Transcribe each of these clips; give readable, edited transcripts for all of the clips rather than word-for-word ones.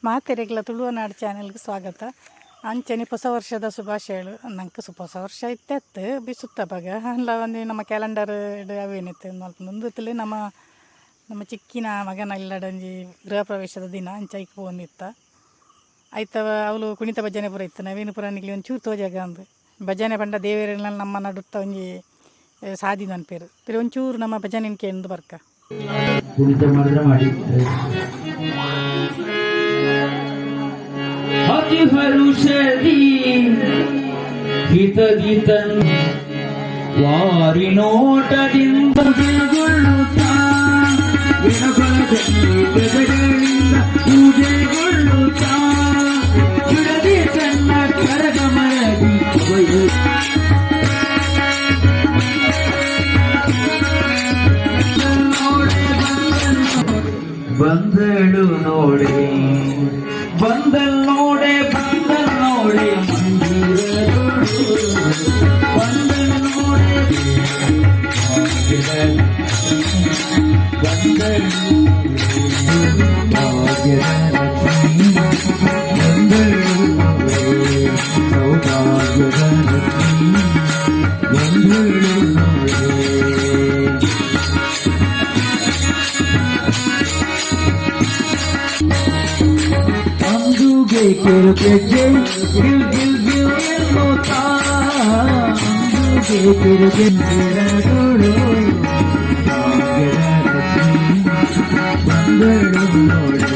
ಮಾತೆರೆಗ್ಲ ತುಳುವನಾಡು ಚಾನೆಲ್ಗೆ ಸ್ವಾಗತ. ಅಂಚನೆ ಹೊಸ ವರ್ಷದ ಶುಭಾಶಯಗಳು. ನಂಗೆ ಹೊಸ ವರ್ಷ ಇತ್ತೆತ್ತು ಬಿಸುತ್ತ ಬಗ ಅಲ್ಲ ಒಂದು ನಮ್ಮ ಕ್ಯಾಲೆಂಡರ್ ಅವೇನಿತ್ತು ಮಲ್ಪುಂದು ನಮ್ಮ ನಮ್ಮ ಚಿಕ್ಕಿನ ಮಗನ ಇಲ್ಲಡಂಜಿ ಗೃಹ ಪ್ರವೇಶದ ದಿನ ಅಂಚ ಐಕ್ ಪೋವೊಂದಿತ್ತ. ಐತವ ಅವಳು ಕುಣಿತ ಭಜನೆ ಪೂರ ಇತ್ತು. ನವೀನ ಪುರ ನಿಕ್ಲೆ ಒಂಚೂರು ತೋಜಾಗ ಅಂದು ಭಜನೆ ಪಂಡ ದೇವೆರೆನ ನಮ್ಮ ನಡುತ್ತ ಒಂಜಿ ಸಾದಿ ನನ್ಪೇರು ಪಿರ ಒಂಚೂರು ನಮ್ಮ ಭಜನೆ ಕೇಂದು ಬರ್ಕ. ಕುಣಿತ ಮಾಡಿದ್ರೆ ಮಾಡಿ. ಅತಿ ಹರುಷದಿ ಹಿತದಿ ತನ್ ವಾರಿ ನೋಟದಿಂದ ಪೂಜೆಗೊಳ್ಳುತ್ತಾ, ವಿನಬಲದಲ್ಲಿ ಗಜಗಳಿಂದ ಪೂಜೆಗೊಳ್ಳುತ್ತಾ, ಬಿಡದೆ ತನ್ನ ಕರಗಮರದಿ ಬಯಲು ಬಂದಳು ನೋಡೆ, ಬಂದಲ್ ನೋಡೆ, ಬಂದಲ್ ನೋಡೆ ಮಂದಿರದೊಳು, ಬಂದಲ್ ನೋಡೆ, ಬಂದಳು ಭಾಗ್ಯದ ಲಕ್ಷ್ಮೀ, ಬಂದಳು ನೋಡೆ, ಸೌಭಾಗ್ಯದ ಲಕ್ಷ್ಮೀ, ಬಂದಳು ನೋಡೆ. ಅಂದುಗೆ ಕಿರುಗೆಜ್ಜೆ ಗಿಲ್ ಗಿಲ್ ಗಿಲ್ ಎನ್ನುತ್ತಾ, ಅಂದುಗೆ ಕಿರುಗೆಜ್ಜೆಗಳು, ಭಾಗ್ಯದ ಲಕ್ಷ್ಮೀ ಬಂದಳು ನೋಡೆ,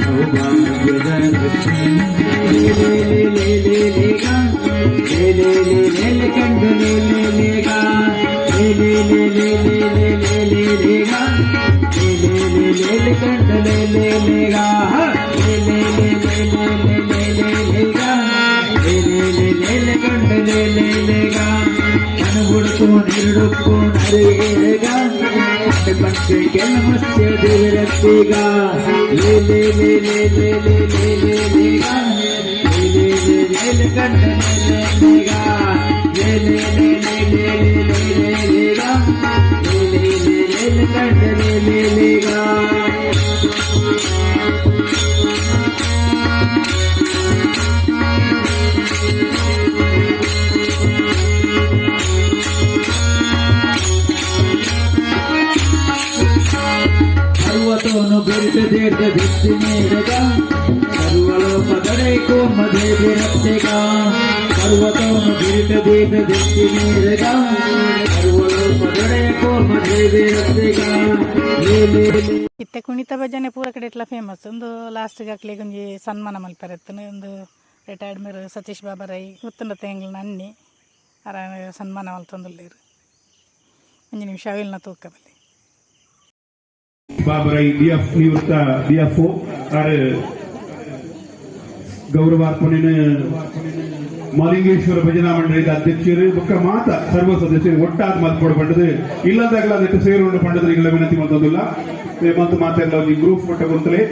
ಸೌಭಾಗ್ಯದ ಲಕ್ಷ್ಮೀ. ಲೇ ಲೇ ಲೇ ಲೇ ಲೇ ಗಾ, ಲೇ ಲೇ ಲೇ ಲೇ ಲೇ ಕಂಡು ಲೇ ಲೇ ಲೇ ಗಾ, ಲೇ ಲೇ ಲೇ ಲೇ ಲೇ ಲೇ ಲೇ ಲೇ ಲೇ ಗಾ, ಲೇ ಲೇ ಲೇ ಲೇ ಲೇ ಕಂಡು ಲೇ ಲೇ ಲೇ ಗಾ, ಲೇ ಲೇ ಲೇ ಲೇ ಲೇ ಲೇ ಲೇ ಲೇ ಲೇ ಗಾ, ಲೇ ಲೇ ಲೇ ಲೇ ಲೇ ಕಂಡು ಲೇ ಲೇ ಲೇ ಗಾ, ಕನುಗುಡುಕು ನಿರುಡುಕ್ಕು ನರಿಗೇಗ ಪಂಚೆ ಕೆಲ ದೇವರತ್ತೀಗ, ಲೇ ಲೇ ಲೇ ಲೇ ಲೇ ಲೇ ಲೇ ಲೇ ಲೇ ಗಾ, ಲೇ ಲೇ ಲೇ ಲೇ ಲೇ ಕಂಡು ಲೇ ಲೇ ಲೇ ಗಾ, ಲೇ ಲೇ ಲೇ ಲೇ ಲೇ ಲೇ ಲೇ ಲೇ ಲೇ ಗಾ, ಲೇ ಲೇ ಲೇ ಲೇ ಲೇ ಕಂಡು ಲೇ ಲೇ ಲೇ ಗಾ. ಪರ್ವತವನ್ನು ಬೆರಿತ ದೇರ್ದ ದಿತ್ತಿ ಮೇರಗ, ಸರ್ವಲೋಕದಡೆ ಕೋಮದೇವಿ ರತ್ತೆಗ, ಪರ್ವತವನ್ನು ಬಿರಿತ ದೇರ್ದ ದಿತ್ತಿ ಮೇರಗ, ಸರ್ವಲೋಕದಡೆ ಕೋಮದೇವಿ ರತ್ತೆಗ, ಲೇ ಲೇ ಲೇ. ಇತ್ತೆ ಕುಣಿತ ಭಜನೆ ಪೂರ ಕಡೆ ಇಟ್ಲ ಫೇಮಸ್. ಒಂದು ಲಾಸ್ಟ್ಗೆ ಅಕ್ಲೆಗ್ ಒಂಜಿ ಸನ್ಮಾನ ಮಲ್ಪೆರತ್ತನು. ಒಂದು ರಿಟೈರ್ಡ್ ಮೇರ್ ಸತೀಶ್ ಬಾಬರೈ ಗೊತ್ತುಂಡ ತೆಂಗ್ಲ ಅನ್ನಿ ಅರ ಸನ್ಮಾನ ಮಲ್ತೊಂದುಲ್ಲೆರ್. ಒಂಜಿ ನಿಮಿಷ ಅವಿಲ್ನ ತೂಕ ಬಲ್ಲಿ. ಬಾಬರೈ ಡಿಎಫ್, ನಿವೃತ್ತ ಡಿಎಫ್ಒ ಆರ್ ಗೌರವಾರ್ಪಣೆನ ಮಾಲಿಂಗೇಶ್ವರ ಭಜನಾ ಮಂಡಳಿದ ಅಧ್ಯಕ್ಷರು ಬೊಕ್ಕ ಮಾತ ಸರ್ವ ಸದಸ್ಯರು ಒಟ್ಟಾದ ಮಾತು ಪಂಡದು ಇಲ್ಲದಾಗಲ ಅದಕ್ಕೆ ಸೇರುವಂಡ ಪಂಡದು ನಿಗಳ ವಿನಂತಿ ಮತ್ತೊಂದಿಲ್ಲ ಮತ್ತು ಮಾತೆಲ್ಲ ಒಂದು ಗ್ರೂಪ್ ಫೋಟೋ ಗೊಂತಲೇ.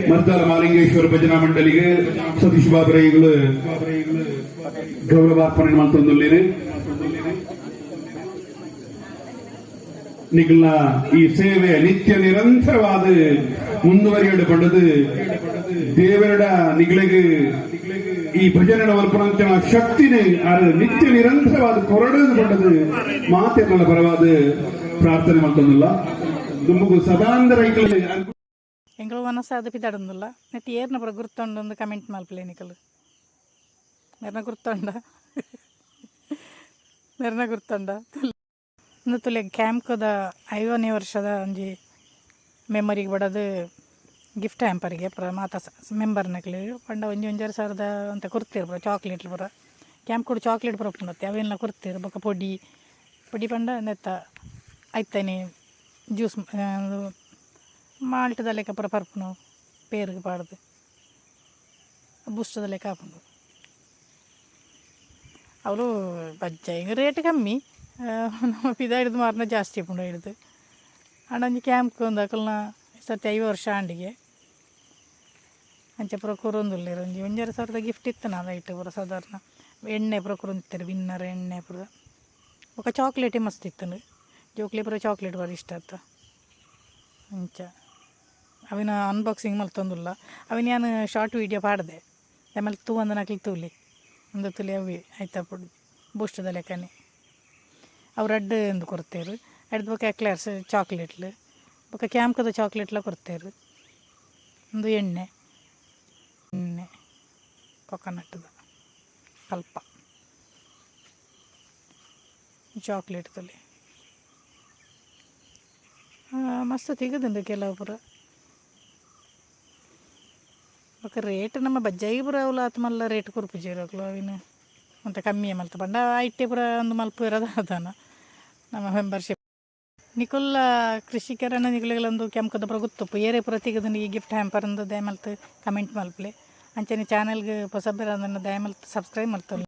ಮರ್ದಾಲ ಮಾಲಿಂಗೇಶ್ವರ ಭಜನಾ ಮಂಡಳಿಗೆ ಸತೀಶ್ ಬಾಬರೈಗಳು ಗೌರವಾರ್ಪಣೆ ಮಾಡ್ತೊಂದುಲ್ಲೇರು. ನಿಗಲ್ನ ಈ ಸೇವೆ ನಿತ್ಯ ನಿರಂತರವಾದ ಮುಂದುವರಿಯಡು ಪಂಡದು ದೇವರಡ ನಿಗಳಿಗೆ ಈ ಭಜನೆ ಮಲ್ಪನಂಚಿನ ಶಕ್ತಿನೇ ಆರ್ ನಿತ್ಯ ನಿರಂತರವಾದ ಕೊರಡದು ಪಂಡದು ಮಾತೆಲ್ಲ ಪರವಾದ ಪ್ರಾರ್ಥನೆ ಮಾಡ್ತೊಂದಿಲ್ಲ ದುಂಬುಗು ಸದಾಂತರ. ಎಂಕುಲು ವನಸಾದ ಪಿದಾಡೊಂದುಲ್ಲ. ನೆಟ್ ಏರ್ನ ಪೂರ ಗುರ್ತುಂಡು ಒಂದು ಕಮೆಂಟ್ ಮಲ್ಪಲೆ ನಿಕಲು. ಮೆರ್ನ ಗುರ್ತುಂಡ? ಮೆರ್ನ ಗುರ್ತುಂಡ? ಉಂದು ತುಲೆ ಕ್ಯಾಂಪ್ದ 50ನೇ ವರ್ಷದ ಒಂಜಿ ಮೆಮೊರಿಗೆ ಬಡದು ಗಿಫ್ಟ್ ಹ್ಯಾಂಪರಿಗೆ ಪೂರ ಮಾತ ಮೆಂಬರ್ನಕ್ಲೆ ಪಂಡ ಒಂಜಿ ಒಂಜರೆ ಸಾವಿರದ ಅಂತ ಕೊರ್ತೆರ್ ಪೂರ. ಚಾಕ್ಲೇಟ್ ಪೂರ ಕ್ಯಾಂಪ್ ಕೂಡ ಚಾಕ್ಲೇಟ್ ಪೂರ ಉಪ್ಪುಂಡತ್ತೆ, ಅವೆಲ್ಲ ಕೊರ್ತೆರ್. ಬೊಕ್ಕ ಪೊಡಿ ಪೊಡಿ ಪಂಡ ನೆತ್ತ ಐತನೆ ಜ್ಯೂಸ್ ಮಾಲ್ಟದ ಲೆಕ್ಕ ಪೂರ ಪರ್ಪುನವು, ಪೇರ್ಗ್ ಪಾಡ್ದು ಬೂಸ್ಟದ ಲೆಕ್ಕ ಆಪುಂಡು ಅವುಲು. ಬಜ್ಜಾಯಿಗ್ ರೇಟ್ ಕಮ್ಮಿ, ನಮ್ಮ ಪಿದಾಯ್ಡ್ದು ಮಾರ್ನ ಜಾಸ್ತಿ ಉಪ್ಪುಂಡು ಐಡ್ದು. ಆಂಡ ಒಂಜಿ ಕ್ಯಾಂಪ್ ಒಂದು ಅಕಲ್ನ ಸರ್ತಿ 50 ವರ್ಷ ಆಂಡಿಗೆ. ಅಂಚ ಪೂರ ಕೊರೊಂದುಲ್ಲೆರ್ ಒಂಜಿ ಒಂಜರೆ ಸಾವಿರದ ಗಿಫ್ಟ್ ಇತ್ತುನ ಐಟ್ ಪೂರ ಸಾಧಾರಣ ಎಣ್ಣೆ ಪೂರ ಕೊರೊಂದಿತ್ತೆರ್ ವಿನ್ನರ್ ಎಣ್ಣೆ ಪೂರ. ಬೊಕ ಚಾಕ್ಲೇಟ್ ಮಸ್ತ್ ಇತ್ತುಂಡು. ಜೋಕ್ಲೆಗ್ ಪೂರ ಚಾಕ್ಲೇಟ್ ಬಾರಿ ಇಷ್ಟ ಅತ್ತ. ಅಂಚ ಅವೆನ ಅನ್ಬಾಕ್ಸಿಂಗ್ ಮಲ್ತೊಂದುಲ್ಲ. ಅವೆನ್ ಯಾನ್ ಶಾರ್ಟ್ ವೀಡಿಯೋ ಪಾಡ್ದೆ. ಆಮೇಲೆ ತೂವಂದಿನಕುಲು ತೂಲೆ. ಉಂದು ತೂಲೆ ಅವ್ವೆ ಐತ ಪುಡಿ ಬೂಸ್ಟ್ ದ ಲೆಕನೆ. ಅವು ರಡ್ಡ್ ಇಂದ್ ಕೊರ್ತೆರ್. ಐಡ್ದ್ ಬೊಕ ಎಕ್ಲರ್ಸ್ ಚಾಕ್ಲೇಟ್ಲ್ ಬೊಕ ಕ್ಯಾಂಕದ ಚಾಕ್ಲೇಟ್ ಲ ಕೊರ್ತೆರ್. ಉಂದು ಎಣ್ಣೆ ಎಣ್ಣೆ ಕೊಕೊನಟ್ ದ ಅಲ್ಪ ಚಾಕ್ಲೇಟ್ ತೂಲೆ. ಮಸ್ತ್ ತಿಕ್ಕುದುಂಡು ಕೆಲವು ಪೂರ. ಬೊಕ ರೇಟ್ ನಮ್ಮ ಬಜ್ಜೈ ಪೂರ ಅವ್ಲು ಆತ್ ಮಲ್ಲ ರೇಟ್ ಕೊರ್ಪುಜೆರ್ ಅಕುಲು ಅವೆನ್ ಒಂತೆ ಕಮ್ಮಿಯೆ ಮಲ್ತ್ ಪಂಡ ಐಟೆ ಪೂರ ಉಂದು ಮಲ್ಪುವೆರ ದಾದನ ನಮ್ಮ ಮೆಂಬರ್ಶಿಪ್. ನಿಕುಲ್ಲ ಕೃಷಿಕರನ ನಿಕುಲೆಗ್ಲ ಉಂದು ಕೆಂಪುದ ಪೂರ ಗೊತ್ತುಪ್ಪು ಏರೆ ಪೂರ ತಿಕ್ಕುದುಂಡು ಈ ಗಿಫ್ಟ್ ಹ್ಯಾಂಪರ್ ಇಂದ್ ದಯಮಲ್ತ್ ಕಮೆಂಟ್ ಮಲ್ಪುಲೆ. ಅಂಚನೆ ಚಾನೆಲ್ಗ್ ಪೊಸಬೆರ್ ಆಂಡ ದಯಮಲ್ತ್ ಸಬ್ಸ್ಕ್ರೈಬ್ ಮಲ್ತೊನ್ಲೆ.